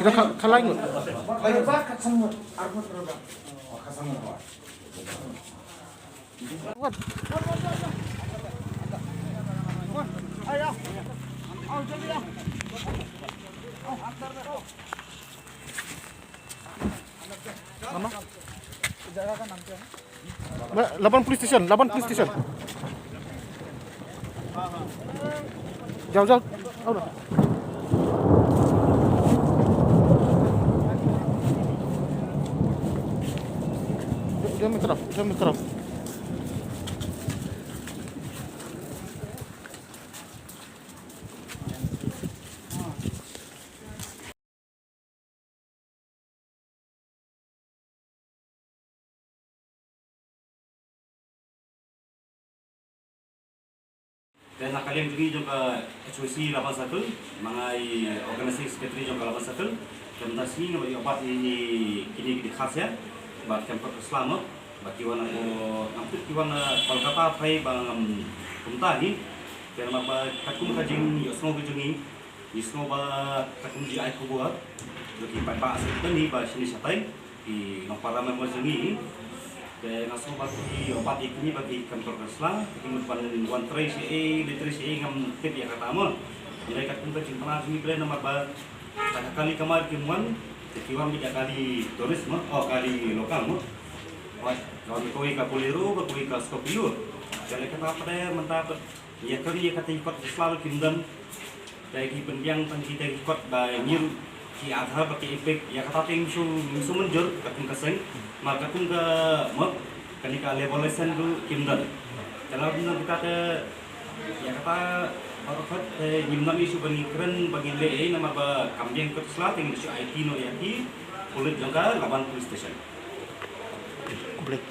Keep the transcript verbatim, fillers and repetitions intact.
Ka, ka lai ngut. Mana? Laban police station, Laban police station. Jauh, jauh. Jauh dah. Jauh, jauh, jauh. Te na ka liang jong ngi jong ka H Y C Laban Circle, ma nga i organizing secretary jong ka Laban Circle, te mynta shi nga ba ïoh bat ïa kine ki dkhar sha, bad kem pat slam, bad ki wan ko ngam tip ki wan Kolkata phai ba ngam kumta hi, te namar ba katkum ka jingïohsngew ka jong ngi, ngi sngew ba katkum ji ai khubor, ki paidbah sha ki ba shini shatai, ki nongpara member jong ngi. Te nga sngew ba ki ïoh bat ïa kine ba ki kam kor ka sla, ki mut ban wan trei shaei, leit trei shaei ngam tip ïa kata mo. Hynrei katkum ka jingpynlong jong ngi Blei namar ba ka kali kamar kim wan, te ki wan beit ïa kali tourist mo, oh kali local mo. Wan, wan kawei ka Bolero, kawei ka Scorpio. Te lei kata pat mynta pat ïa kali ïa kata ïa kot ka sla kim don. Te ki pynbiang tang kita ki kot ba ngim ki Aadhaar ba ki EPIC, ïa kata te ngim shu, ngim shu mynjur katkum ka seng, namar katkum ka mot kane ka labour license ruh kim don. Te lada kim don kita te ïa kata baroh kot te ngim don issue ba ngin kren ba ngin leh ei namar ba kam biang kot sla te ngin shu aiti noh ïa ki pulit jong ka Laban Police Station. Khublei.